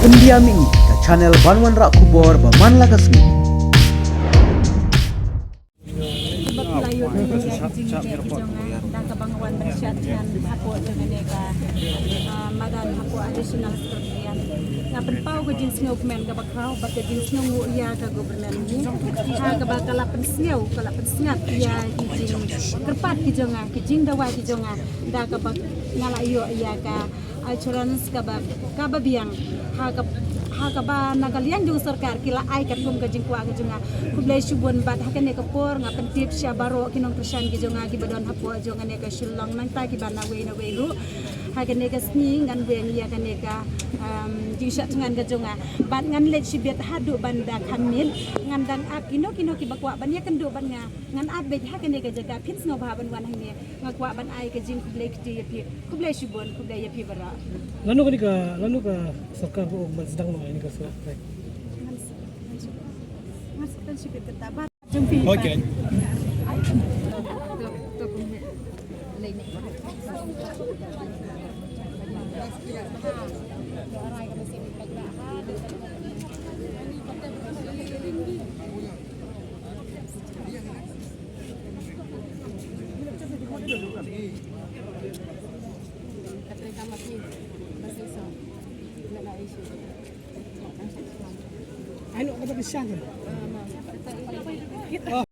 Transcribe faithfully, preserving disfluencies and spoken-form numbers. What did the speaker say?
India Mini, ka channel ban wanrah khubor ba man la ka sngi. Kiba phi la ïohi ïa ki jingïaleh ki jong nga, da kaba nga wan ban shad thngan hapoh jong kane ka, ah, madan hapoh Additional Secretariat. Nga pynpaw ka jingsngewkmen kaba khraw bad ka jingsngewnguh ïa ka government hi, ha kaba ka la pynsngew, ka la pynsngat ïa ki jingkyrpad ki jong nga, ki jingdawa ki jong nga, da kaba nga la ïoh ïa ka assurance kaba, kaba biang, ha ka, ha kaba na ka liang jong sorkar ki la ai katkum ka jingkwah ka jong nga. Khublei shibun bad ha kane ka por nga pyntip sha baroh ki nongkyrshan ki jong nga kiba don hapoh jong kane ka Shillong, nangta kiba na wei na wei ruh. Ha kane ka sngi ngan weng ïa kane ka, um, jingshad thngan ka jong nga. Bad ngan leit shibit haduh ban da kham miet, ngan dang ap kino kino kiba kwah ban ïakynduh bad nga, ngan ap beit ha kane ka jaka, phin sngewbha ban wan hangne. Nga kwah ban ai ka jingkhublei kti ïa phi. Khublei shibun, khublei ïa phi baroh. Lano kane ka, lano ka sorkar ka ong ban sdang noh ïa kane ka sura? Ngan s-, ngan s-, ngan s-, ngan shibit kata ba. Jong phi. Okay. Ai, no, kata ka shan.